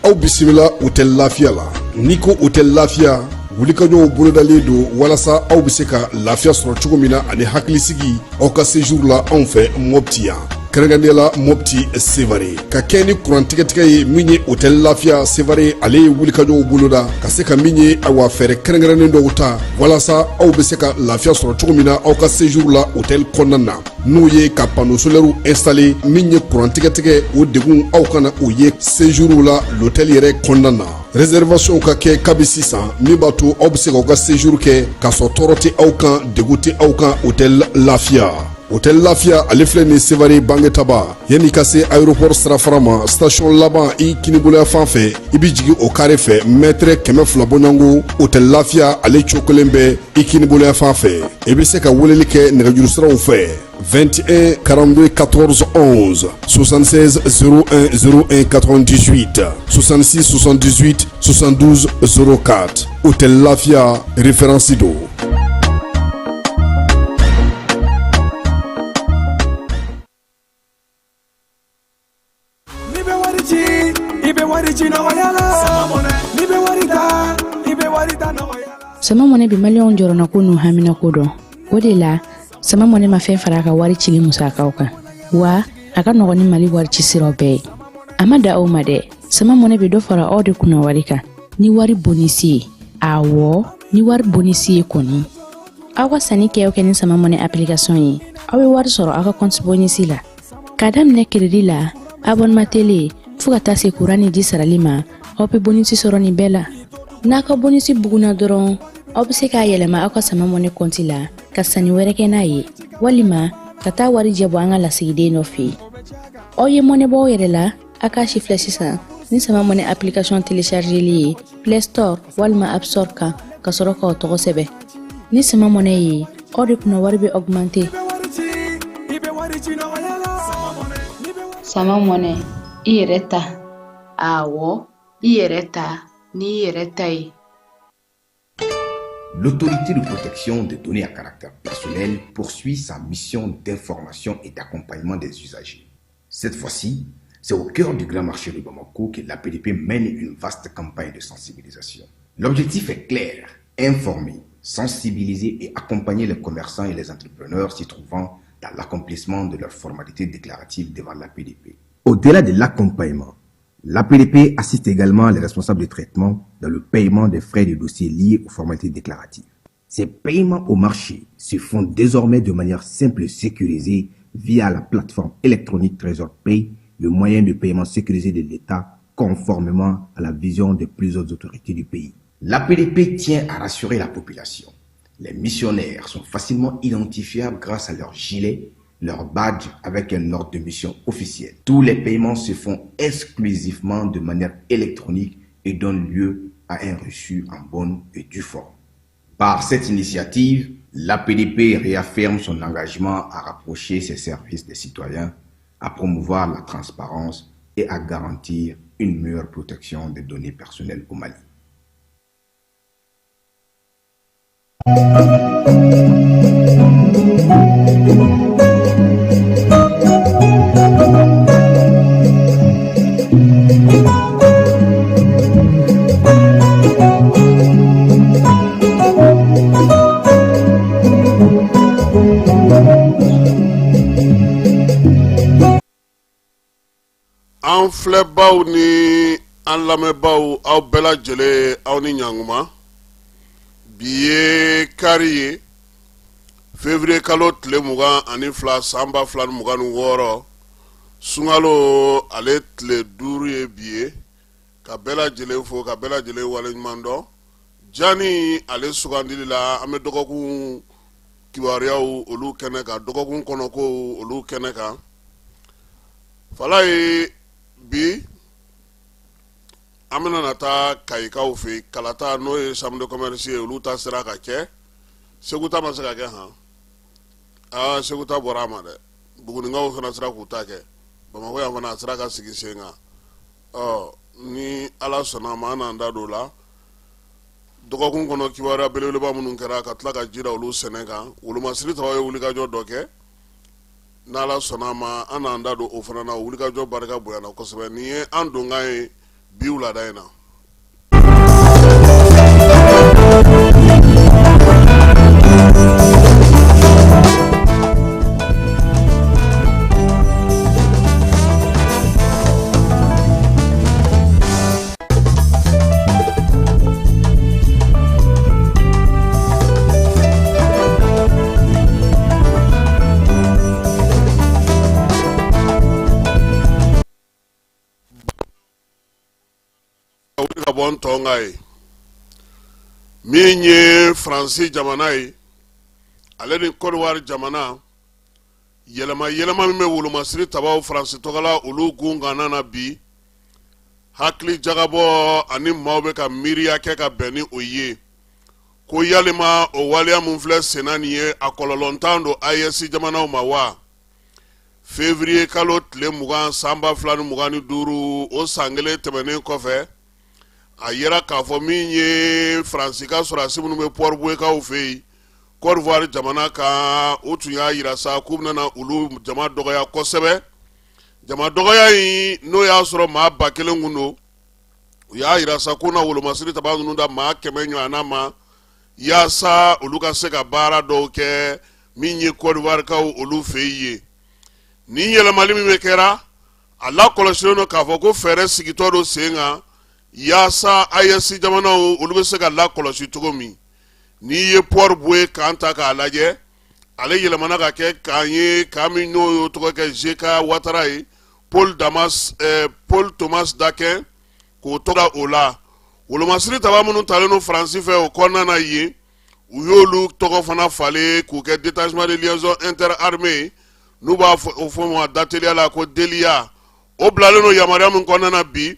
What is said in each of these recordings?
Aw bisimila hôtel Lafiya la. N'i ko hôtel Lafiya, wulikajɔw bolodalen don walasa aw bɛ se ka lafiya sɔrɔ cogo min na ani hakilisigi aw ka séjour la anw fɛ Mopti yan, kɛrɛnkɛrɛnnenya la Mopti Sevare. Ka kɛ ni kuran tigɛtigɛ ye min ye, hôtel Lafiya Sevare ale ye wulikajɔw boloda ka se ka min ye, awa, fɛɛrɛ kɛrɛnkɛrɛnnen dɔw ta walasa aw bɛ se ka lafiya sɔrɔ cogo min na aw ka séjour la hôtel kɔnɔna na, n'o ye ka panneau solaire installer. Min ye kuran tigɛtigɛ, o degun aw kana o ye séjour la l'hôtel yɛrɛ kɔnɔna na. Réservation ka kɛ kabi sisan, min b'a to aw bɛ se k'aw ka séjour kɛ k'a sɔrɔ tɔɔrɔ tɛ aw kan, degun tɛ aw kan. Hôtel Lafiya, hôtel Lafiya ale filɛ nin Sevare Bangetaba, yanni ka se aéroport sirafara ma, station laban i kiniboloya fan fɛ, i bɛ jigin o carré fɛ, mètre 200 bɔɲɔgɔnko, hôtel Lafiya ale cokolen bɛ i kiniboloya fan fɛ. I bɛ se ka weleli kɛ nɛgɛjuru siraw fɛ: 21 42 14 11, 76 01 01 98, 66 78 72 04. Hôtel Lafiya, référence don. N'i bɛ wari ci, i bɛ wari ci nɔgɔya la. N'i bɛ wari ta, i bɛ wari ta nɔgɔya la. Sama Mɔnɛ bɛ maliyɛnw jɔrɔnako n'u haminako dɔn. O de la, Sama Mɔnɛ ma fɛn fara a ka wari cili musakaw kan, wa a ka nɔgɔn ni Mali wari ci siraw bɛɛ ye. A ma da aw ma dɛ, Sama Mɔnɛ bɛ dɔ fara aw de kunna wari kan ni wari bonisi ye. Awɔ, ni wari bonisi ye kɔni. Aw ka sanni kɛ o kɛ ni Sama Mɔnɛ application ye, aw bɛ wari sɔrɔ aw ka compte bonisi la. K'a daminɛ crédit la, abonnement télé, fo ka taa se kuran ni ji sarali ma, aw bɛ bonisi sɔrɔ nin bɛɛ la. N'a ka bonisi bugunna dɔrɔn, aw bɛ se k'a yɛlɛma aw ka Sama Mɔnɛ kɔnti la ka sanni wɛrɛ kɛ n'a ye, walima ka taa wari jɛ bɔ an ka lasigiden dɔ fɛ yen. Aw ye mɔnɛ bɔ aw yɛrɛ la. A k'a si filɛ sisan ni Sama Mɔnɛ application téléchargeli ye Play Store walima App Store kan, ka sɔrɔ k'aw tɔgɔ sɛbɛn. Ni Sama Mɔnɛ ye, aw de kunna wari bɛ augmenter. Sama Mɔnɛ, i yɛrɛ ta. Awɔ, i yɛrɛ ta n'i yɛrɛ ta ye. L'autorité de protection des données à caractère personnel poursuit sa mission d'information et d'accompagnement des usagers. Cette fois-ci, c'est au cœur du grand marché de Bamako que l'APDP mène une vaste campagne de sensibilisation. L'objectif est clair: informer, sensibiliser et accompagner les commerçants et les entrepreneurs s'y trouvant dans l'accomplissement de leurs formalités déclaratives devant l'APDP. Au-delà de l'accompagnement, l'APDP assiste également les responsables de traitement dans le paiement des frais de dossier liés aux formalités déclaratives. Ces paiements au marché se font désormais de manière simple et sécurisée via la plateforme électronique Trésor Pay, le moyen de paiement sécurisé de l'État conformément à la vision des plus hautes autorités du pays. L'APDP tient à rassurer la population. Les missionnaires sont facilement identifiables grâce à leur gilet, leur badge avec un ordre de mission officiel. Tous les paiements se font exclusivement de manière électronique et donnent lieu à un reçu en bonne et due forme. Par cette initiative, l'APDP réaffirme son engagement à rapprocher ses services des citoyens, à promouvoir la transparence et à garantir une meilleure protection des données personnelles au Mali. An filɛbaw ni an lamɛnbaw, aw bɛɛ lajɛlen, aw ni ɲankuma. Bi ye kari ye, février kalo tile 22, san 2026, sunkalo ale tile 5 ye bi ye. Ka bɛɛ lajɛlen fo, ka bɛɛ lajɛlen waleɲuman dɔn jani ale sugandili la. An bɛ dɔgɔkun kibaruyaw olu kɛnɛ kan, dɔgɔkun kɔnɔ ko olu kɛnɛ kan. Falaye, bi an bɛna na taa Kayikaw fɛ yen. Kalata, n'o ye chambre de commerce ye, olu ta sera ka kɛ. Segu ta ma se ka kɛ. Han, aa, Segu ta bɔra a ma dɛ. Bugunikaw fana sera k'u ta kɛ. Bamakɔ yan fana, a sera ka sigi sen kan. Ɔ, ni Ala sɔnna a ma, an n'an da don o la, dɔgɔkun kɔnɔ kibaruya belebeleba minnu kɛra, ka tila ka ji da olu sɛnɛ kan. Wolomasiri tabaw ye wulikajɔ dɔ kɛ. N'Ala sɔnna a ma, an n'an da don o fana na. O wulikajɔ barika bonyana kosɛbɛ. Nin ye an donkan ye bi wulada in na. Wuli ka bɔ n tɔn kan ye min ye, Faransi jamana ye, ale ni Kɔdiwari jamana, yɛlɛma yɛlɛma min bɛ wolomasiri tabaw Faransi tɔgɔ la, olu gun kanna na bi, hakili jagabɔ ani maaw bɛ ka miiriya kɛ ka bɛn ni o ye, ko yalima o waleya min filɛ senna nin ye, a kɔlɔlɔntan don AES jamanaw ma wa? Février kalo tile 20 san 2025, o san kelen tɛmɛnen kɔfɛ, a yera k'a fɔ min ye, Faransi ka sɔrɔdasi minnu bɛ Port-Bouetkaw fɛ yen Côte d'Ivoire jamana kan, u tun y'a yira sa k'u bɛna olu jama dɔgɔya kosɛbɛ. Jama dɔgɔya in, n'o y'a sɔrɔ maa 1000 kun don, u y'a yira sa k'u na wolomasiri taba ninnu da maa 100 ɲɔgɔnna ma, yaasa olu ka se ka baara dɔw kɛ min ye Côte d'Ivoirekaw olu fɛ yen. Nin yɛlɛmali min bɛ kɛra, a lakɔlɔsilen don k'a fɔ ko fɛɛrɛ sigitɔ don sen kan, yaasa AES jamanaw olu bɛ se ka lakɔlɔsi cogo min. N'i ye Port-Bouët kan ta k'a lajɛ, ale yɛlɛmana ka kɛ kan ye, kan min n'o y'o tɔgɔ kɛ GK Watara ye, Paul Damas Paul Thomas D'Aquin k'o tɔgɔ da o la. Wolomasiri taba minnu talen don Faransi fɛ o kɔnɔna na yen, u y'olu tɔgɔ fana falen k'u kɛ Détachement de liaison interarmée, n'u b'a fɔ o fɔ ma dateliya la ko DELIA. O bilalen don yamaruya min kɔnɔna na bi,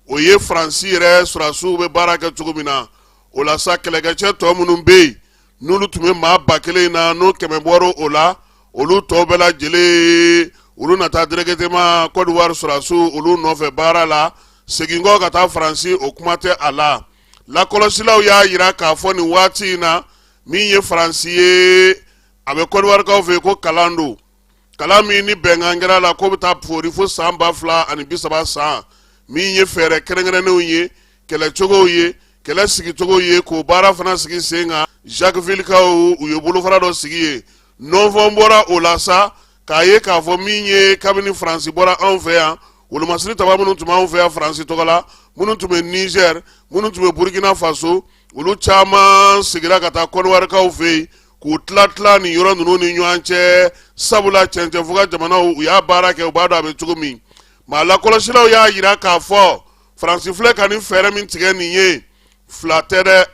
o ye Faransi yɛrɛ sɔrɔdasiw bɛ baara kɛ cogo min na. O la sa, kɛlɛkɛcɛ tɔ minnu bɛ yen, n'olu tun bɛ maa 1000 na, n'o 100 bɔra o la, olu tɔw bɛɛ lajɛlen, olu na taa directement Côte d'Ivoire sɔrɔdasiw olu nɔfɛ baara la. Segin kɔ ka taa Faransi, o kuma tɛ a la. Lakɔlɔsilaw y'a yira k'a fɔ nin waati in na, min ye Faransi ye, a bɛ Côte d'Ivoirekaw fɛ yen ko kalan don, kalan min ni bɛnkan kɛra la k'o bɛ taa foori fo san 2030 san, min ye fɛɛrɛ kɛrɛnkɛrɛnnenw ye, kɛlɛcogow ye, kɛlɛ sigicogo ye, k'o baara fana sigi sen kan. Jacquevillekaw, u ye bolofara dɔ sigi yen. Nɔnfɔn bɔra o la sa k'a ye k'a fɔ min ye, kabini Faransi bɔra anw fɛ yan, wolomasiri taba minnu tun b'anw fɛ yan Faransi tɔgɔ la, minnu tun bɛ Niger, minnu tun bɛ Burkina Faso, olu caman seginna ka taa Kɔdiwarikaw fɛ yen, k'u tila tila nin yɔrɔ ninnu ni ɲɔgɔn cɛ, sabula cɛncɛnfuga jamanaw, u y'a baara kɛ, u b'a dɔn a bɛ cogo min. Maa lakɔlɔsilaw y'a yira k'a fɔ Faransi filɛ ka nin fɛɛrɛ min tigɛ nin ye, fila tɛ dɛ.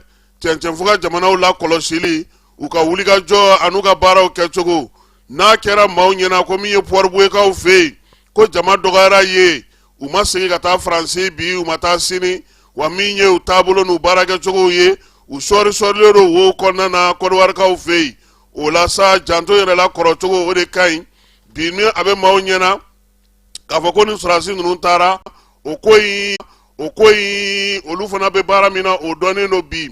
Cɛncɛnfuga jamanaw lakɔlɔsili, u ka wulikajɔ an'u ka baaraw kɛcogo, n'a kɛra maaw ɲɛna ko min ye Port-Bouetkaw fɛ yen, ko jama dɔgɔyara yen, u ma segin ka taa Faransi bi, u ma taa sini, wa min ye u taabolo n'u baarakɛcogow ye, u sɔɔri sɔɔrilen don wo kɔnɔna na Kɔdiwarikaw fɛ yen. O la sa, janto yɛrɛ la kɔrɔcogo, o de ka ɲi bi. Ni a bɛ maaw ɲɛna k'a fɔ ko ni sɔrɔdasi ninnu taara, o ko in, o ko in, olu fana bɛ baara min na, o dɔnnen don bi.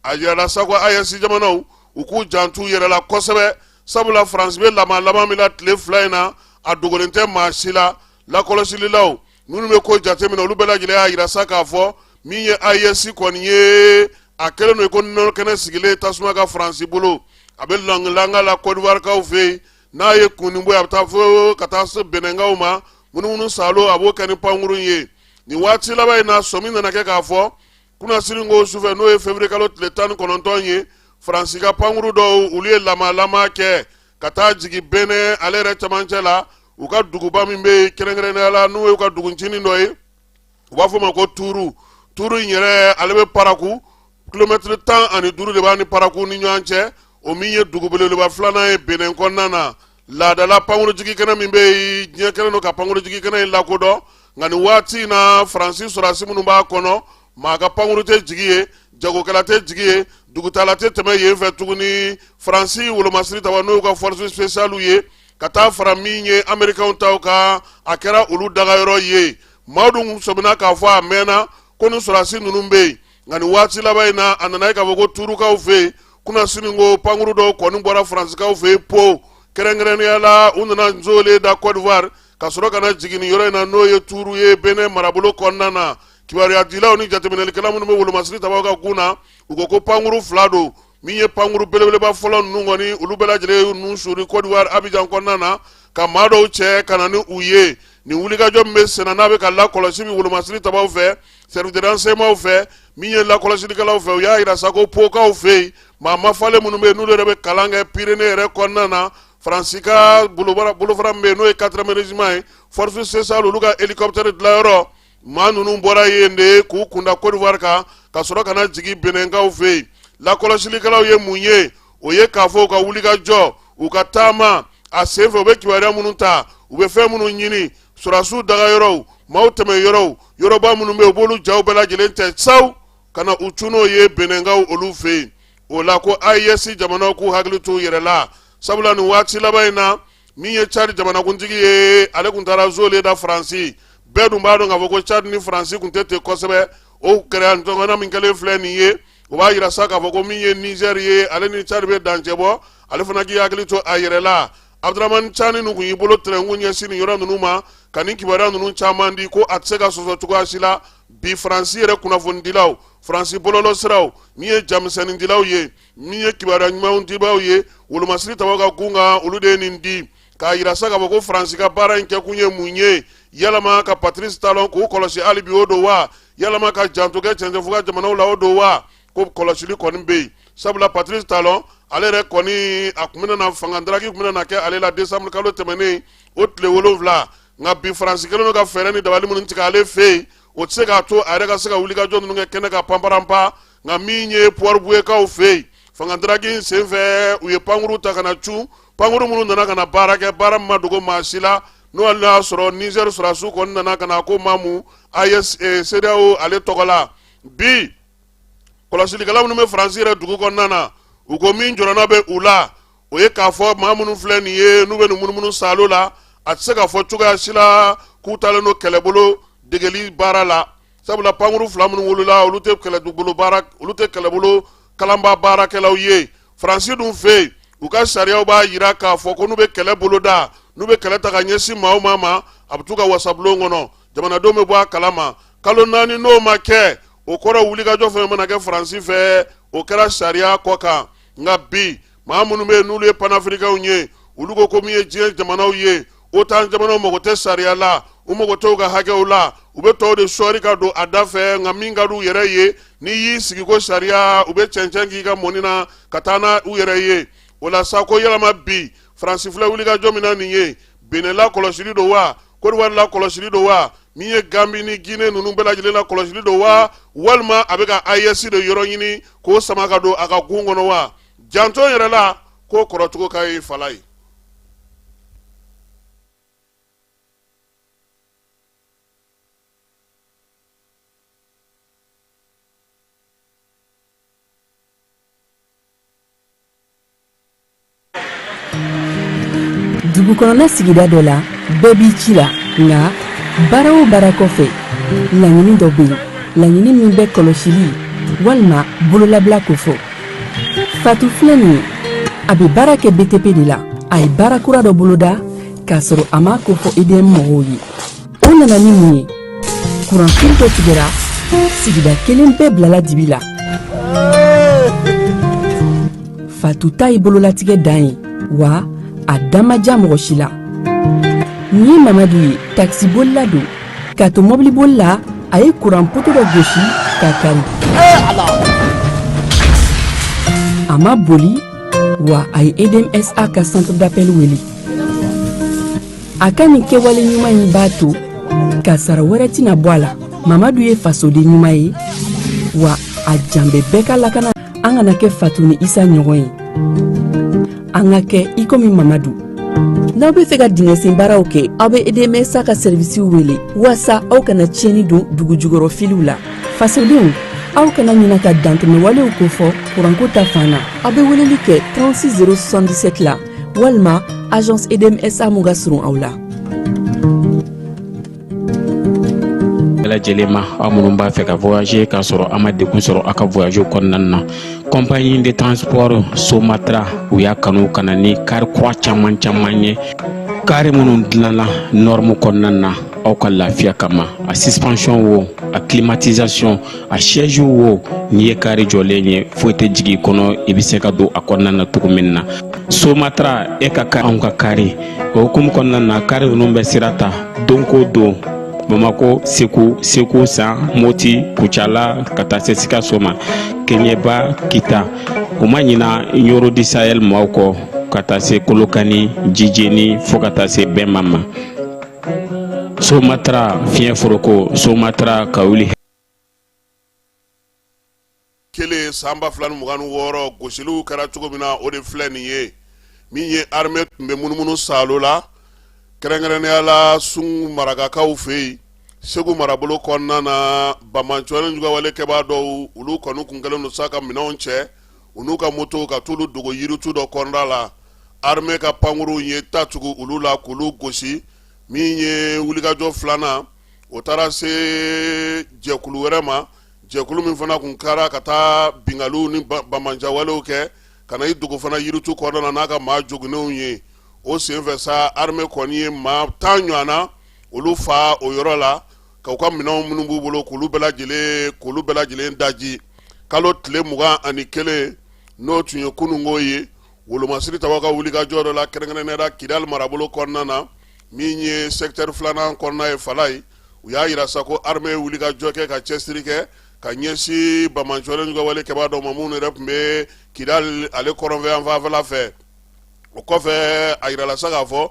A yirala sa ko AES jamanaw, u k'u janto u yɛrɛ la kosɛbɛ, sabula Faransi bɛ laban laban min na tile fila in na, a dogolen tɛ maa si la. Lakɔlɔsililaw minnu bɛ ko jateminɛ, olu bɛɛ lajɛlen y'a yira sa k'a fɔ min ye AES kɔni ye, a kɛlen don ko nɔnɔ kɛnɛ sigilen tasuma ka Faransi bolo. A bɛ langalanga la Kɔdiwarikaw fɛ yen, n'a ye kunnin bɔ, a bɛ taa fo ka taa se Benɛnkaw ma, munumunu salo, a b'o kɛ ni pankurun ye. Nin waati laban in na, sɔmi nana kɛ k'a fɔ kunasini ko sufɛ, n'o ye février kalo tile 19 ye, Faransi ka pankuru dɔw, olu ye lamalama kɛ ka taa jigin Benɛ ale yɛrɛ cɛmancɛ la, u ka duguba min bɛ yen kɛrɛnkɛrɛnnenya la, n'o y'u ka duguncinin dɔ ye, u b'a fɔ o ma ko Tuuru. Tuuru in yɛrɛ, ale bɛ Paraku, kilomɛtiri 15 de b'a ni Paraku ni ɲɔgɔn cɛ. O min ye dugu belebeleba filanan ye Benin kɔnɔna na, laadala pankurujigi kɛnɛ min bɛ yen, diɲɛ kɛlen don ka pankurujigi kɛnɛ in lakodɔn. Nka nin waati in na, Faransi sɔrɔdasi minnu b'a kɔnɔ, maa ka pankuru tɛ jigi yen, jagokɛla tɛ jigi yen, dugutaala tɛ tɛmɛ yen fɛ tuguni. Faransi wolomasiri taba, n'o y'u ka force spéciale ye, ka taa fara min ye Amerikɛnw taw kan, a kɛra olu dagayɔrɔ ye. Maaw dun sɔmina k'a fɔ a mɛnna ko ni sɔrɔdasi ninnu bɛ yen, nka nin waati laban in na, a nana ye k'a fɔ ko Turukaw fɛ yen kunasini ko pankuru dɔw kɔni bɔra Faransikaw fɛ yen po, kɛrɛnkɛrɛnnenya la u nana nzole da Côte d'Ivoire ka sɔrɔ ka na jigin nin yɔrɔ in na, n'o ye Tuuru ye Benin marabolo kɔnɔna na. Kibaruyadilaw ni jateminɛlikɛla minnu bɛ wolomasiri tabaw ka gun na, u ko ko pankuru fila don. Min ye pankuru belebeleba fɔlɔ ninnu kɔni, olu bɛɛ lajɛlen ye ninnu sori Côte d'Ivoire Abidjan kɔnɔna na, ka maa dɔw cɛ ka na ni u ye. Nin wulikajɔ min bɛ senna, n'a bɛ ka lakɔlɔsi bi wolomasiri tabaw fɛ, service de renseignement fɛ, min ye lakɔlɔsilikɛlaw fɛ, u y'a yira sa ko Pokaw fɛ yen, maa mafalen minnu bɛ yen, n'olu yɛrɛ bɛ kalan kɛ Pyrénées yɛrɛ kɔnɔna na, Faransi ka bolofara min bɛ yen, n'o ye 4e régiment ye, force spéciale, olu ka hélicoptère dilanyɔrɔ, maa ninnu bɔra yen de k'u kunda Côte d'Ivoire kan, ka sɔrɔ ka na jigin Benɛnkaw fɛ yen. Lakɔlɔsilikɛlaw ye mun ye? O ye k'a fɔ u ka wulikajɔ, u ka taama a senfɛ, u bɛ kibaruya minnu ta, u bɛ fɛn minnu ɲini, sɔrɔdasiw dagayɔrɔw, maaw tɛmɛ yɔrɔw, yɔrɔba minnu bɛ yen, u b'olu jaw bɛɛ lajɛlen cɛ saw ka na u cun n'o ye Benɛnkaw olu fɛ yen. O la ko AES jamanaw k'u hakili t'u yɛrɛ la, sabula nin waati laban in na, min ye Tchad jamanakuntigi ye, ale tun taara zole da Faransi. Bɛɛ dun b'a dɔn k'a fɔ ko Tchad ni Faransi tun tɛ ten kosɛbɛ. O kɛra ɲɔgɔnna min kɛlen filɛ nin ye, o b'a yira sa k'a fɔ ko min ye Niger ye, ale ni Tchad bɛ dancɛ bɔ, ale fana k'i hakili to a yɛrɛ la. Abdramani Tiani ninnu tun y'i bolo tɛrɛnkun ɲɛsin nin yɔrɔ ninnu ma ka nin kibaruya ninnu caman di, ko a tɛ se ka sɔsɔ cogoya si la. Bi Faransi yɛrɛ kunnafonidilaw, Faransi bɔlɔlɔsiraw, min ye jamisɛnnindilaw ye, min ye kibaruya ɲumanw dibaw ye wolomasiri tabaw ka gun kan, olu de ye nin di k'a yira sa k'a fɔ ko Faransi ka baara in kɛkun ye mun ye? Yalama ka Patrice Talon k'u kɔlɔsi hali bi, o don wa? Yalama ka janto kɛ cɛncɛnfuga jamanaw la, o don wa? Ko kɔlɔsili kɔni bɛ yen, sabula Patrice Talon ale yɛrɛ kɔni, a tun bɛna na fanga daraki tun bɛna na kɛ ale la décembre kalo tɛmɛnen o tile 7. Nka bi Faransi kɛlen don ka fɛɛrɛ ni dabali minnu tigɛ ale fɛ yen, o tɛ se k'a to a yɛrɛ ka se ka wulikajɔ ninnu kɛ kɛnɛ kan panparanpa. Nka min ye Port-Bouëkaw fɛ yen, fanga daraki in senfɛ, u ye pankuru ta ka na cun, pankuru minnu nana ka na baara kɛ, baara min ma dogo maa si la, n'o hali y'a sɔrɔ Niger sɔrɔdasiw kɔni nana ka na ko maamu AES CEDEAO ale tɔgɔ la. Bi kɔlɔsilikɛla minnu bɛ Faransi yɛrɛ dugu kɔnɔna na, u ko min jɔrɔna bɛ u la, o ye k'a fɔ maa minnu filɛ nin ye, n'u bɛ nin munumunu saalo la, a tɛ se k'a fɔ cogoya si la k'u taalen don kɛlɛbolo degeli baara la, sabula pankuru fila minnu wolola, olu tɛ kɛlɛbolo baara, olu tɛ kɛlɛbolo kalanba baarakɛlaw ye. Faransi dun fɛ yen, u ka sariyaw b'a yira k'a fɔ ko n'u bɛ kɛlɛ boloda, n'u bɛ kɛlɛ ta ka ɲɛsin maa o maa ma, a bɛ t'u ka wasabulon kɔnɔ, jamanadenw bɛ bɔ a kalama kalo 4. N'o ma kɛ, o kɔrɔ wulikajɔ fɛn mana kɛ Faransi fɛ, o kɛra sariya kɔ kan. Nka bi maa minnu bɛ yen, n'olu ye panafirikɛnw ye, olu ko ko min ye diɲɛ jamanaw ye, OTAN jamanaw mago tɛ sariya la, u mago tɛ u ka hakɛw la, u bɛ tɔw de sɔɔri ka don a da fɛ. Nka min ka di u yɛrɛ ye, n'i y'i sigi ko sariya, u bɛ cɛncɛn k'i ka mɔni na ka taa n'a u yɛrɛ ye. O la sa ko yalama bi Faransi filɛ wulikajɔ min na nin ye, Benin lakɔlɔsili don wa, Côte d'Ivoire lakɔlɔsili don wa, min ye Gambie ni Guinée ninnu bɛɛ lajɛlen lakɔlɔsili don wa, walima a bɛ ka AES de yɔrɔ ɲini k'o sama ka don a ka gun kɔnɔ wa? Janto yɛrɛ la k'o kɔrɔcogo ka ye fala ye. Dugu kɔnɔna sigida dɔ la, bɛɛ b'i ci la, nka baara o baara kɔfɛ, laɲini dɔ bɛ yen, laɲini min bɛ kɔlɔsili walima bololabila kofɔ. Fatu filɛ nin ye, a bɛ baara kɛ BTP de la. A ye baara kura dɔ boloda k'a sɔrɔ a m'a kofɔ EDM mɔgɔw ye. O nana ni mun ye? Kuranfili dɔ tigɛra, sigida kelen bɛɛ bilala dibi la. Fatu ta ye bololatigɛ dan ye, wa a da ma diya mɔgɔ si la. Nin ye Mamadu ye, takisibolila don. K'a to mɔbiliboli la, a ye kuran poto dɔ gosi k'a kari. A ma boli, wa a ye EDMSA ka centre d'appel wele. A ka nin kɛwale ɲuman in b'a to kasara wɛrɛ tɛna bɔ a la. Mamadu ye fasoden ɲuman ye, wa a jan bɛ bɛɛ ka lakana. An kana kɛ Fatu ni Isa ɲɔgɔn ye. An ka kɛ i komi Mamadu. N'aw bɛ fɛ ka dingɛsen baaraw kɛ, aw bɛ EDMSA ka sɛrivisiw wele waasa aw kana tiɲɛni don dugujukɔrɔ filiw la. Fasodenw, aw kana ɲina ka dantɛmɛwalew kofɔ kuranko ta fan na. Aw bɛ weleli kɛ 36 077 la walima agence EDMSA mun ka surun aw la. Bɛɛ lajɛlen ma, aw minnu b'a fɛ ka voyager k'a sɔrɔ a ma degun sɔrɔ aw ka voyage kɔnɔna na, compagnie de transport Somatra, u y'a kanu ka na ni kari kura caman caman ye, kari minnu dilanna norme kɔnɔna na aw ka lafiya kama. A suspension wo, a climatisation, a siège wo, n'i ye kari jɔlen ye, foyi tɛ jigin i kɔnɔ, i bɛ se ka don a kɔnɔna na cogo min na. Somatra, e ka anw ka kari. O hukumu kɔnɔna na, kari ninnu bɛ sira ta don ko don Bamako, Segu, Segu San, Moti, Kucala, ka taa se Sikaso ma, Keɲeba, Kita. U ma ɲina Ɲoro du Sahel maaw kɔ, ka taa se Kolokani, Jijeni, fo ka taa se Bɛnma ma. Somatra, fiɲɛ foroko Somatra ka wuli. Kelen san 2026, gosiliw kɛra cogo min na, o de filɛ nin ye. Min ye armée tun bɛ munumunu saalo la, kɛrɛnkɛrɛnnenya la Sun Maragakaw fɛ yen, Segu marabolo kɔnɔna na, banbaanci ni juguyawale kɛbaa dɔw, olu kɔni kun kɛlen don sa ka minɛnw cɛ u n'u ka motow ka t'olu dogo yiritu dɔ kɔnɔna la. Armée ka pankurunw ye ta tugu olu la k'olu gosi. Min ye wulikajɔ filanan, o taara se jɛkulu wɛrɛ ma, jɛkulu min fana kun kɛra ka taa binkaliw ni banbaanciwalew kɛ, ka na i dogo fana yiritu kɔnɔna na n'a ka maa joginnenw ye. O senfɛ sa, armée kɔni ye maa 10 ɲɔgɔn na olu fa o yɔrɔ la, ka u ka minɛnw minnu b'u bolo k'olu bɛɛ lajɛlen daji. Kalo tile 21, n'o tun ye kununko ye, wolomasiri tabaw ka wulikajɔ dɔ la, kɛrɛnkɛrɛnnenya la Kidali marabolo kɔnɔna na, min ye secteur filanan kɔnɔna ye, Falayi, u y'a yira sa ko armée ye wulikajɔ kɛ ka cɛsiri kɛ ka ɲɛsin banbaanci ni juguyawale kɛbaa dɔw ma, minnu yɛrɛ tun bɛ Kidali ale kɔrɔnfɛ yanfanfɛla fɛ. O kɔfɛ, a yirala sa k'a fɔ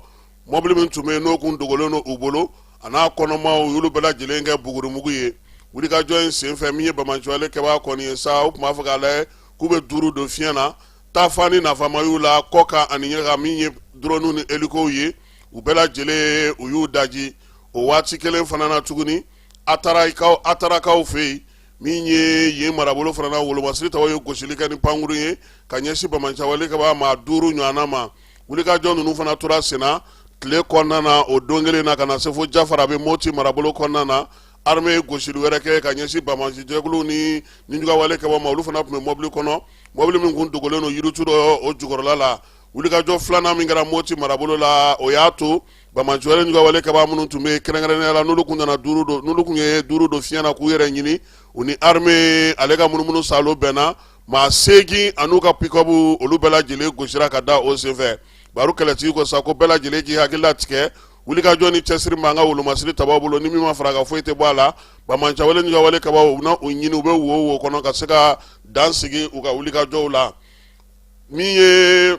mɔbili min tun bɛ yen, n'o kun dogolen don u bolo, a n'a kɔnɔmaw, u y'olu bɛɛ lajɛlen kɛ bugurimugu ye. Wulikajɔ in senfɛ, min ye banbaanciwale kɛbaa kɔni ye sa, u tun b'a fɛ k'a lajɛ k'u bɛ duuru don fiɲɛ na. Taafan ni nafama y'u la kɔ kan ani ɲɛ kan, min ye drone ni hélicow ye, u bɛɛ lajɛlen u y'u daji. O waati kelen fana na tuguni, Atarakaw fɛ yen, min ye yen marabolo fana na, wolomasiri tabaw ye gosili kɛ ni pankurun ye ka ɲɛsin banbaanciwale kɛbaa maa duuru ɲɔgɔnna ma. Wulikajɔ ninnu fana tora senna tile kɔnɔna na o don kelen na, ka na se fo Jafara bɛ Moti marabolo kɔnɔna na. Armée ye gosili wɛrɛ kɛ ka ɲɛsin banbaanci jɛkuluw ni nijuguyawale kɛbaa ma. Olu fana tun bɛ mɔbili kɔnɔ, mɔbili min kun dogolen don yiritu dɔ o jukɔrɔla la. Wulikajɔ filanan min kɛra Moti marabolo la, o y'a to banbaanciwale nijuguyawale kɛbaa minnu tun bɛ, kɛrɛnkɛrɛnnenya la n'olu kun nana duuru don, n'olu kun ye duuru don fiɲɛ na k'u yɛrɛ ɲini, u ni armée ale ka munumunu saalo bɛnna. Maa 8 an'u ka pick-up, olu bɛɛ lajɛlen gosira ka da o senfɛ. Baro kɛlɛtigi ko sa ko bɛɛ lajɛlen k'i hakili latigɛ. Wulikajɔ ni cɛsiri b'an ka wolomasiri tabaw bolo, ni min ma fara ka foyi tɛ bɔ a la. Banbaanciwale nijuguyawale kɛbaaw, u na u ɲini, u bɛ wo wo kɔnɔ ka se ka dan sigi u ka wulikajɔw la. Min ye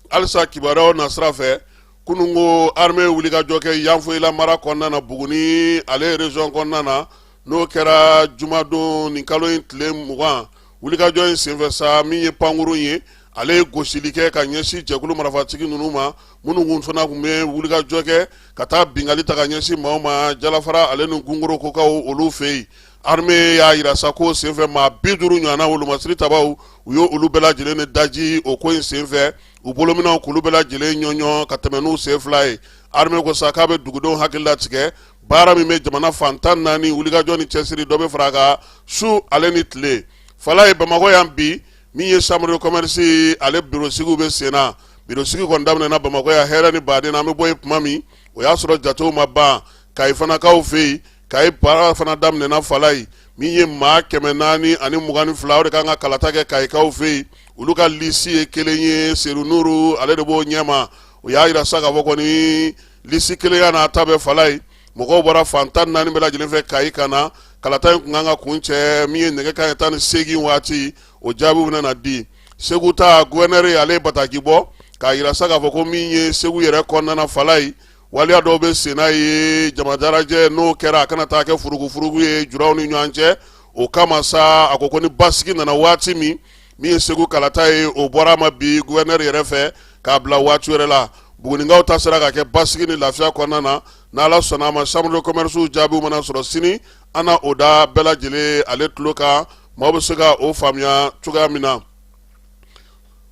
halisa kibaruyaw nasira fɛ, kununko armée wulikajɔ kɛ Yanfolila mara kɔnɔna na, Buguni ale région kɔnɔna na, n'o kɛra jumadon nin kalo in tile 20. Wulikajɔ in senfɛ sa, min ye pankurun ye, ale ye gosili kɛ ka ɲɛsin jɛkulu marifatigi ninnu ma, minnu kun fana tun bɛ wulikajɔ kɛ ka taa binkanni ta ka ɲɛsin maaw ma Jalafara ale ni Gungorokokaw olu fɛ yen. Armée y'a yira sa ko senfɛ, maa 50 ɲɔgɔnna, wolomasiri tabaw, u ye olu bɛɛ lajɛlen de daji o ko in senfɛ, u bolominɛnw k'olu bɛɛ lajɛlen ɲɔɲɔ ka tɛmɛ n'u sen fila ye. Armée ko sa k'a bɛ dugudenw hakili latigɛ, baara min bɛ jamana fan 14, wulikajɔ ni cɛsiri dɔ bɛ fara a kan su ale ni tile. Falaye, Bamakɔ yan bi, min ye chambre de commerce ale bureau sigiw bɛ sen na. Bureau sigi kɔni daminɛna Bamakɔ yan hɛrɛ ni baden na. An bɛ bɔ yen tuma min, o y'a sɔrɔ jatew ma ban. Kayi fanakaw fɛ yen, Kayi baara fana daminɛna. Falaye, min ye maa 422, o de kan ka kalata kɛ Kayikaw fɛ yen. Olu ka lisi ye kelen ye, Seru Nuru ale de b'o ɲɛma. O y'a yira sa k'a fɔ kɔni lisi kelenya n'a ta bɛɛ, Falaye, mɔgɔw bɔra fan 14 bɛɛ lajɛlen fɛ Kayi ka na. Kalata in kun kan ka kuncɛ min ye nɛgɛ kanɲɛ 18 waati, o jaabiw bɛna na di. Segu ta, gouverneur ale ye bataki bɔ k'a yira sa k'a fɔ ko min ye Segu yɛrɛ kɔnɔna na, Falaye, waleya dɔw bɛ senna ye jama dalajɛ, n'o kɛra a kana taa kɛ furugufurugu ye juraw ni ɲɔgɔn cɛ. O kama sa, a ko ko ni basigi nana waati min Min ye Segu kalata ye, o bɔra a ma bi gouverneur yɛrɛ fɛ k'a bila waati wɛrɛ la. Bugunikaw ta sera ka kɛ basigi ni lafiya kɔnɔna na. N'Ala sɔnna a ma, chambre de commerce jaabiw mana sɔrɔ sini, an na o da bɛɛ lajɛlen ale tulo kan, maaw bɛ se ka o faamuya cogoya min na.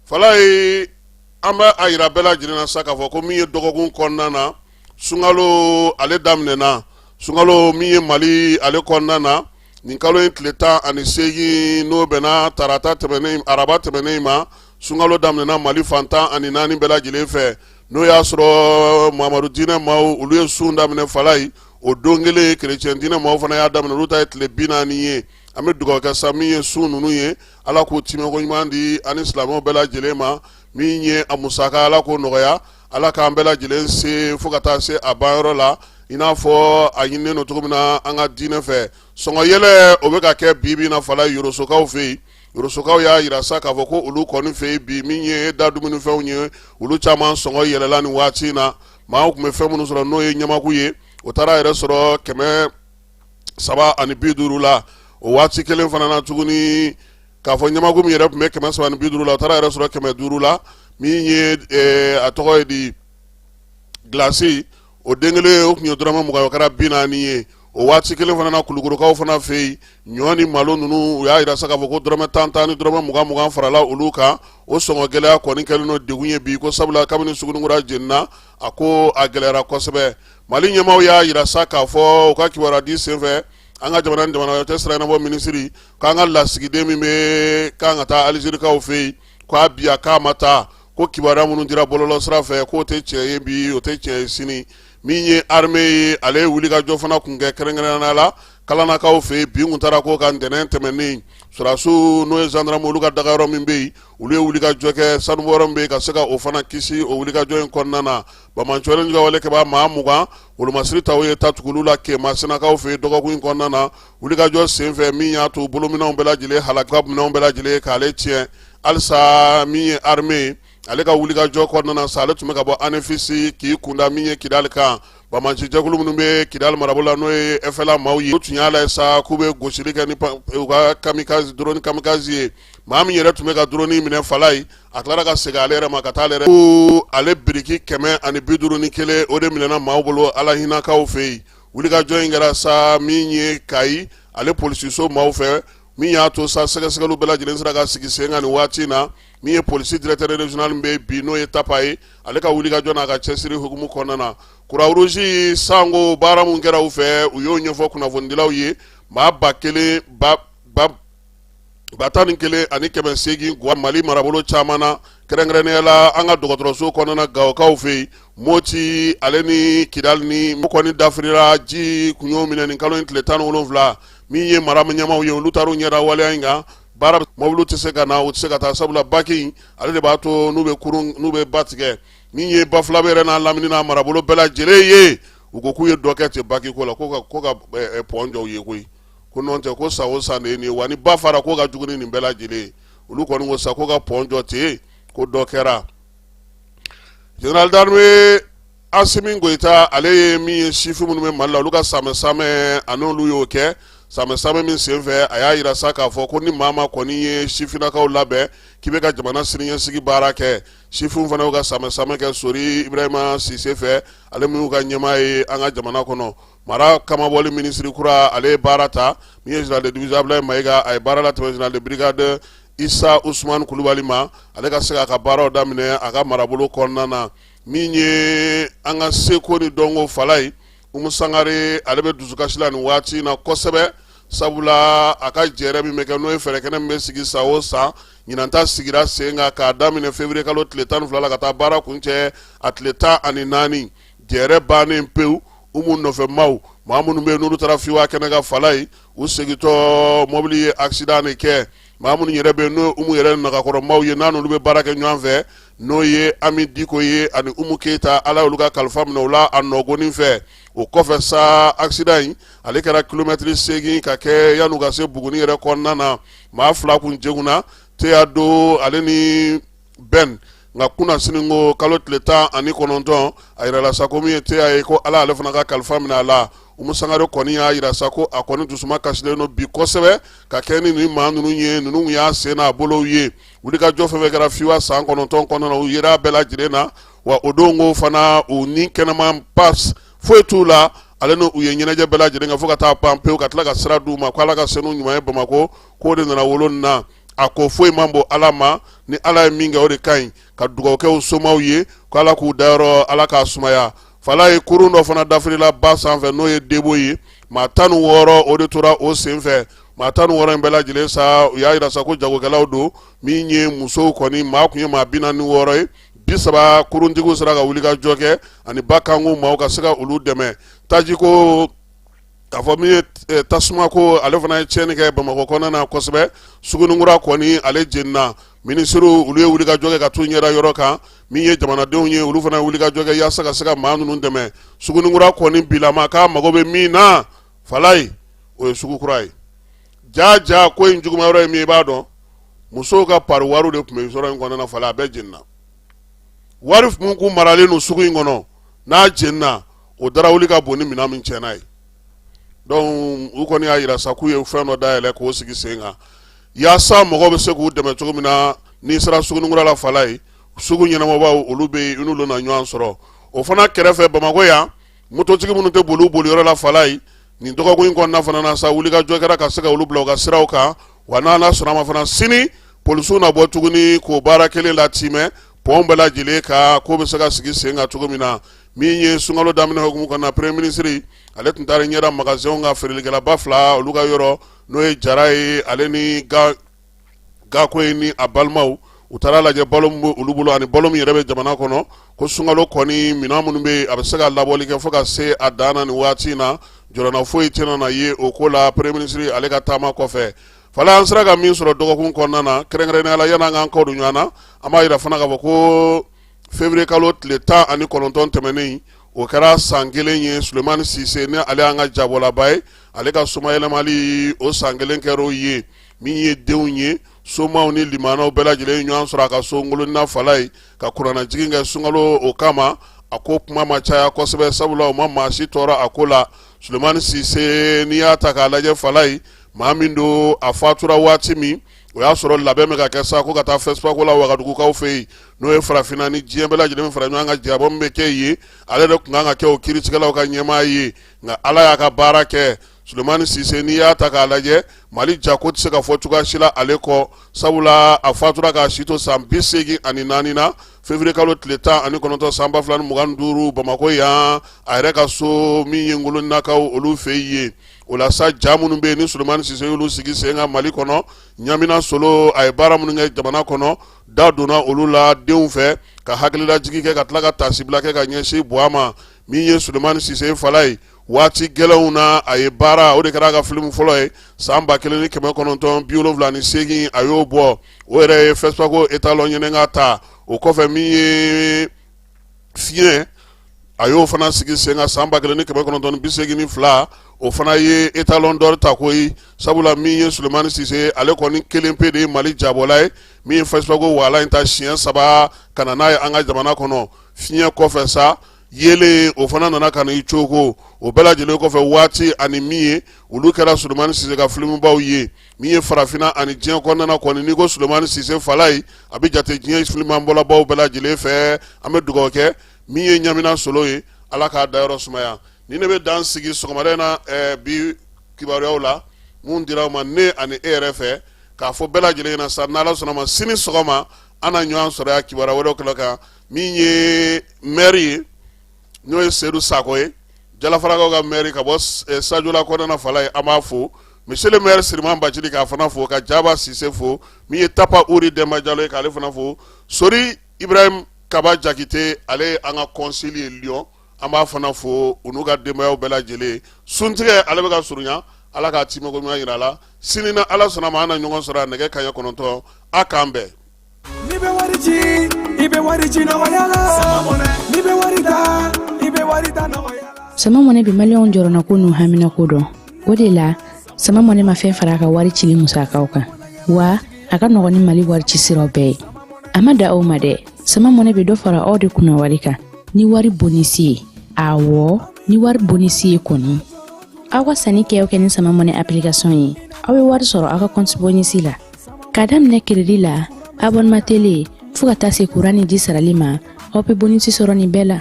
Falaye, an bɛ a yira bɛɛ lajɛlen na sa k'a fɔ ko min ye dɔgɔkun kɔnɔna na, sunkalo ale daminɛna. Sunkalo min ye Mali ale kɔnɔna na, nin kalo in tile 18, n'o bɛnna tarata tɛmɛnen, araba tɛmɛnen ma, sunkalo daminɛna Mali fan 14 bɛɛ lajɛlen fɛ. N'o y'a sɔrɔ Mamadu diinɛ maaw, olu ye sun daminɛ Falaye o don kelen. Kerecɛn diinɛ maaw fana y'a daminɛ, olu ta ye tile 40 ye. An bɛ dugawu kɛ sa, min ye sun ninnu ye, Ala k'u timɛko ɲuman di ani silamɛw bɛɛ lajɛlen ma. Min ye a musaka, Ala k'o nɔgɔya. Ala k'an bɛɛ lajɛlen se fo ka taa se a banyɔrɔ la, i n'a fɔ a ɲininen don cogo min na an ka diinɛ fɛ. Sɔngɔ yɛlɛ, o bɛ ka kɛ bi bi na Falaye Yorosokaw fɛ yen. Yorosokaw y'a yira sa k'a fɔ ko olu kɔni fɛ yen bi, min ye da dumunifɛnw ye, olu caman sɔngɔ yɛlɛla nin waati in na. Maaw tun bɛ fɛn minnu sɔrɔ, n'o ye ɲamaku ye, o taara yɛrɛ sɔrɔ 350 la. O waati kelen fana na tuguni, k'a fɔ ɲamaku min yɛrɛ tun bɛ 350 la, o taara yɛrɛ sɔrɔ 500 la. Min ye a tɔgɔ ye di, gilasi, o den kelen, o tun ye dɔrɔmɛ 20, o kɛra 40 ye. O waati kelen fana na, Kulukorokaw fana fɛ yen, ɲɔ ni malo ninnu, u y'a yira sa k'a fɔ ko dɔrɔmɛ 10 10 ni dɔrɔmɛ 20 20 farala olu kan. O sɔngɔ gɛlɛya kɔni kɛlen don degun ye bi, ko sabula kabini Suguninkura jenina, a ko a gɛlɛyara kosɛbɛ. Mali ɲɛmaaw y'a yira sa k'a fɔ u ka kibaruya di senfɛ, an ka jamana ni jamana wɛrɛ cɛ sira ɲɛnabɔ minisiri, k'an ka lasigiden min bɛ kan ka taa Alizerikaw fɛ yen, k'a bi a k'a ma taa, ko kibaruya minnu dira bɔlɔlɔ sira fɛ, k'o tɛ tiɲɛ ye bi, o tɛ tiɲɛ ye sini. Min ye armée ye, ale ye wulikajɔ fana kun kɛ, kɛrɛnkɛrɛnnenya la Kalanakaw fɛ yen. Bin kun taara ko ka ntɛnɛn tɛmɛnen, sɔrɔdasiw, n'o ye gendarme, olu ka dagayɔrɔ min bɛ yen, olu ye wulikajɔ kɛ sanubɔyɔrɔ min bɛ yen, ka se ka o fana kisi o wulikajɔ in kɔnɔna na. Banbaanciwale wale kɛbaa maa 20, wolomasiri taw ye ta tugu la Kemasinakaw fɛ yen dɔgɔkun in kɔnɔna na, wulikajɔ senfɛ min y'a to bolominɛnw bɛɛ lajɛlen halaka, minɛnw bɛɛ lajɛlen k'ale tiɲɛ. Halisa min ye armée ye, ale ka wulikajɔ kɔnɔna na sa, ale tun bɛ ka bɔ Anefisi k'i kunda min ye Kidali kan. Banbaanci jɛkulu minnu bɛ Kidali marabolo la, n'o ye FLA maaw ye, u tun y'a lajɛ sa k'u bɛ gosili kɛ ni u ka kamikaze, drone kamikaze ye. Maa min yɛrɛ tun bɛ ka drone minɛ Falaye, a tilara ka segin ale yɛrɛ ma ka taa ale yɛrɛ ko ale biriki 151, o de minɛna maaw bolo Ala hinakaw fɛ yen. Wulikajɔ in kɛra sa min ye Kayi ale polisiso maaw fɛ, min y'a to sa sɛgɛsɛgɛliw bɛɛ lajɛlen sera ka sigi sen kan nin waati in na. Min ye polisi directeur régional min bɛ bi, n'o ye Tapa ye, ale ka wulikajɔ n'a ka cɛsiri hukumu kɔnɔna na, Croix-Rouge sanko baara min kɛra u fɛ, u y'o ɲɛfɔ kunnafonidilaw ye. Maa ba kelen ba ba 11,800 guwa Mali marabolo caman na, kɛrɛnkɛrɛnnenya la an ka dɔgɔtɔrɔso kɔnɔna Gawokaw fɛ yen, Moti ale ni Kidali ni kɔni dafirila, ji kun y'o minɛ nin kalo in tile 17. Min ye mara ɲɛmaaw ye, olu taar'u ɲɛda waleya in kan. Baara mɔbiliw tɛ se ka na, u tɛ se ka taa, sabula baki in ale de b'a to n'u bɛ kurun, n'u bɛ ba tigɛ. Min ye Bafulabe yɛrɛ n'a lamini n'a marabolo bɛɛ lajɛlen ye, u ko k'u ye dɔ kɛ ten baki ko la, ko ka pɔn jɔ u ye koyi, ko n'o tɛ ko san o san de ye nin ye wa, ni ba fara ko ka jugu ni nin bɛɛ lajɛlen ye. Olu kɔni ko sa ko ka pɔn jɔ ten, ko dɔ kɛra. Général d'armée Asimi Goyita, ale ye min ye sifin minnu bɛ Mali la, olu ka sanbɛ sanbɛ, a n'olu y'o kɛ. Sanbɛ sanbɛ min senfɛ, a y'a yira sa k'a fɔ ko ni maa ma kɔni ye sifinnakaw labɛn k'i bɛ ka jamana siniɲɛsigi baara kɛ. Sifinw fana y'u ka sanbɛ sanbɛ kɛ Sori Ibrahima Sise fɛ, ale min y'u ka ɲɛmaa ye an ka jamana kɔnɔ. Mara kamabɔli minisiri kura, ale ye baara ta. Min ye général de division Abulayi Mayiga, a ye baara latɛmɛ général de brigade Isa Usumani Kulubali ma, ale ka se k'a ka baaraw daminɛ a ka marabolo kɔnɔna na. Min ye an ka seko ni dɔnko Falaye, Umu Sangare, ale bɛ dusukasi la nin waati in na kosɛbɛ, sabula a ka jɛrɛ min bɛ kɛ, n'o ye fɛɛrɛ kɛnɛ min bɛ sigi san o san, ɲinan ta sigira sen kan k'a daminɛ février kalo tile 12 la ka taa baara kuncɛ a tile 14. Jɛrɛ bannen pewu, Umu nɔfɛ maaw, maa minnu bɛ yen n'olu taara fiwa kɛnɛ kan Falaye, u segintɔ mɔbili ye accident de kɛ. Maa minnu yɛrɛ bɛ yen, n'o ye Umu yɛrɛ nagakɔrɔ maaw ye, n'a n'olu bɛ baara kɛ ɲɔgɔn fɛ, n'o ye Ami Diko ye ani Umu Keyita, Ala y'olu ka kalifa minɛ u la a nɔgɔnin fɛ. O kɔfɛ sa, accident in ale kɛra kilomɛtiri 8 ka kɛ yan'u ka se Buguni yɛrɛ kɔnɔna na. Maa 2 kun joginna, Teya do ale ni Ben. Nka kunasini ko kalo tile 19, a yirala sa ko min ye Teya ye, ko Ala ale fana ka kalifa minɛ a la. Umu Sangare kɔni y'a yira sa ko a kɔni dusuma kasilen don bi kosɛbɛ ka kɛ ni nin maa ninnu ye, ninnu y'a sen n'a bolow ye. Wulikajɔ fɛn fɛn kɛra FIVA san 9 kɔnɔna na, u yera bɛɛ lajɛlen na, wa o don ko fana u ni kɛnɛman pas foyi t'u la. Ale n'u ye ɲɛnajɛ bɛɛ lajɛlen kɛ fo ka taa ban pewu, ka tila ka sira d'u ma ko Ala ka senu ɲuman ye Bamakɔ, k'o de nana wolo nin na. A ko foyi man bon Ala ma, ni Ala ye min kɛ o de ka ɲi. Ka dugawu kɛ u somaw ye ko Ala k'u dayɔrɔ Ala k'a sumaya. Falaye kurun dɔ fana dafirila ba sanfɛ, n'o ye debo ye, maa 16 o de tora o senfɛ. Maa 16 in bɛɛ lajɛlen sa, u y'a yira sa ko jagokɛlaw don. Min ye musow kɔni, maa tun ye maa 46 ye, 30 kuruntigiw sera ka wuli ka jɔ kɛ ani ba kanko maaw ka se ka olu dɛmɛ. Tajiko k'a fɔ min ye tasuma ko, ale fana ye tiɲɛni kɛ Bamakɔ kɔnɔna na kosɛbɛ. Suguninkura kɔni ale jenina. Minisiriw olu ye wuli ka jɔ kɛ ka t'u ɲɛda yɔrɔ kan. Min ye jamanadenw ye, olu fana ye wuli ka jɔ kɛ yaasa ka se ka maa ninnu dɛmɛ. Suguninkura kɔni bilama k'a mago bɛ min na, Falaye, o ye sugu kura ye. Ja ja ko in juguma yɔrɔ ye min ye, i b'a dɔn, musow ka pari wariw de tun bɛ yɔrɔ in kɔnɔna na. Falaye, a bɛɛ jenina. Wari min kun maralen don sugu in kɔnɔ, n'a jenina, o darawuli ka bon ni minɛn min tiɲɛna ye. Donc u kɔni y'a yira sa k'u ye fɛn dɔ dayɛlɛ k'o sigi sen kan yaasa mɔgɔw bɛ se k'u dɛmɛ cogo min na. N'i sera Suguninkura la, Falaye, sugu ɲɛnamɔbaw olu bɛ yen, i n'olu na ɲɔgɔn sɔrɔ. O fana kɛrɛfɛ Bamakɔ yan, mototigi minnu tɛ boli u boliyɔrɔ la, Falaye, nin dɔgɔkun in kɔnɔna fana na sa, wulikajɔ kɛra ka se ka olu bila u ka siraw kan. Wa n'Ala sɔnna ma fana, sini polisiw na bɔ tuguni k'o baara kelen latimɛ pɔn bɛɛ lajɛlen kan, ko bɛ se ka sigi sen kan cogo min na. Min ye sunkalo daminɛ hukumu kɔnɔna, premier ministre ale tun taara ɲɛda magasinw ka feerelikɛlaba fila olu ka yɔrɔ, n'o ye Jara ye, ale ni Gako ye ni a balimaw. U taara lajɛ balo min bɛ olu bolo ani balo min yɛrɛ bɛ jamana kɔnɔ, ko sunkalo kɔni minɛn minnu bɛ yen, a bɛ se ka labɔli kɛ fo ka se a dan na nin waati in na. Jɔrɔna foyi tɛna na ye o ko la premier ministre ale ka taama kɔfɛ. Falaye, an sera ka min sɔrɔ dɔgɔkun kɔnɔna na, kɛrɛnkɛrɛnnenya la, yan'an k'an kɔ don ɲɔgɔn na, an b'a yira fana k'a fɔ ko février kalo tile 19 tɛmɛnen, o kɛra san kelen ye Sulemani Sise, ni ale y'an ka jabɔlaba ye, ale ka somayɛlɛmali, o san kelen kɛra o ye. Min ye denw ye, somaw ni limanaw bɛɛ lajɛlen ye ɲɔgɔn sɔrɔ a ka so Ngolonina, Falaye, ka kuranɛjigin kɛ sunkalo o kama. A ko kuma ma caya kosɛbɛ, sabula o ma maa si tɔɔrɔ a ko la. Sulemani Sise, n'i y'a ta k'a lajɛ, Falaye, maa min don, a fatura waati min, o y'a sɔrɔ labɛn bɛ ka kɛ sa ko ka taa FESPACO la Wagadugukaw fɛ yen, n'o ye farafinna ni diɲɛ bɛɛ lajɛlen fara ɲɔgɔn kan jabɔ min bɛ kɛ yen. Ale de tun kan ka kɛ o kiiritigɛlaw ka ɲɛmaa ye, nka Ala y'a ka baara kɛ. Sulemani Sise, n'i y'a ta k'a lajɛ, Mali jako tɛ se ka fɔ cogoya si la ale kɔ, sabula a fatura k'a si to san 84 na, février kalo tile 19 san 2025, Bamakɔ yan, a yɛrɛ ka so min ye Ngoloninakaw olu fɛ yen. O la sa, ja minnu bɛ yen ni Sulemani Sise y'olu sigi sen kan Mali kɔnɔ, Ɲamina Solo, a ye baara minnu kɛ jamana kɔnɔ, da donna olu la denw fɛ ka hakililajigin kɛ, ka tila ka taasibila kɛ ka ɲɛsin Buwa ma. Min ye Sulemani Sise, Falaye, waati gɛlɛnw na, a ye baara, o de kɛra a ka filimu fɔlɔ ye san 1978, a y'o bɔ, o yɛrɛ ye FESPACO étalon ɲɛnɛka ta. O kɔfɛ, min ye fiɲɛ, a y'o fana sigi sen kan san 1982, o fana ye étalon d'or ta koyi, sabula min ye Sulemani Sise, ale kɔni kelen pe de ye Mali jabɔla ye min ye FESPACO walan in ta siɲɛ saba ka na n'a ye an ka jamana kɔnɔ. Fiɲɛ kɔfɛ sa, yeelen, o fana nana ka na i cogo. O bɛɛ lajɛlen kɔfɛ, waati ani min ye, olu kɛra Sulemani Sise ka filimubaw ye. Min ye farafinna ani diɲɛ kɔnɔna kɔni, n'i ko Sulemani Sise, Falaye, a bɛ jate diɲɛ filimanbɔlabaw bɛɛ lajɛlen fɛ. An bɛ dugawu kɛ min ye Ɲamina Solo ye, Ala k'a dayɔrɔ sumaya. Ni ne bɛ dan sigi sɔgɔmada in na bi kibaruyaw la mun dira aw ma, ne ani e yɛrɛ fɛ, k'a fɔ bɛɛ lajɛlen ɲɛna sa, n'Ala sɔnna ma, sini sɔgɔma an na ɲɔgɔn sɔrɔ yan kibaruya wɛrɛw kɛnɛ kan. Min ye maire ye, n'o ye Seyidu Sakɔ ye, Jalafarakaw ka maire ka bɔ Sajola kɔnɔna, Falaye, an b'a fo. Monsieur le maire Siriman Bacili, k'a fana fo, ka Jaba Sise fo. Min ye Tapa Uri Denba Jalo ye, k'ale fana fo. Sori Ibrahim Kaba Jakite, ale ye an ka consul ye Lyon, an b'a fana fo, u n'u ka denbayaw bɛɛ lajɛlen. Suntigɛ ale bɛ ka surunya, Ala k'a timɛko ɲuman jira a la. Sini na Ala sɔnna ma, an na ɲɔgɔn sɔrɔ a nɛgɛ kanɲɛ 9. A k'an bɛn. N'i bɛ wari ci, i bɛ wari ci nɔgɔya la. N'i bɛ wari ta, i bɛ wari ta nɔgɔya la. Sama Mɔnɛ bɛ maliyɛnw jɔrɔnako n'u haminako dɔn. O de la, Sama Mɔnɛ ma fɛn fara a ka wari cili musakaw kan, wa a ka nɔgɔn ni Mali wari ci siraw bɛɛ ye. A ma da aw ma dɛ, Sama Mɔnɛ bɛ dɔ fara aw de kunna wari kan ni wari bonisi ye. Awɔ, ni wari bonisi ye kɔni. Aw ka sanni kɛ o kɛ ni Sama Money application ye, aw bɛ wari sɔrɔ aw ka compte bonus la. K'a daminɛ crédit la, abonnement télé, fo ka taa se kuran ni ji sarali ma, aw bɛ bonus sɔrɔ nin bɛɛ la.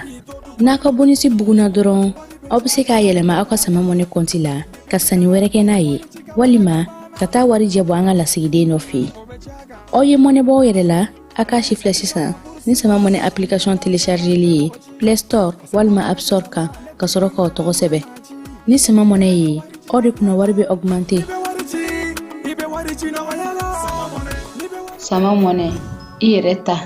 N'a ka bonus bugunna dɔrɔn, aw bɛ se k'a yɛlɛma aw ka Sama Money compte la ka sanni wɛrɛ kɛ n'a ye, walima ka taa wari jɛ bɔ an ka lasigiden dɔ fɛ yen. Aw ye mɔnɛ bɔ aw yɛrɛ la, a k'a si filɛ sisan ni Sama Money application téléchargeli ye Play Store walima App Store kan, ka sɔrɔ k'aw tɔgɔ sɛbɛn. Ni Sama Money ye, aw de kunna wari bɛ augmenter. Sama Money, i yɛrɛ ta.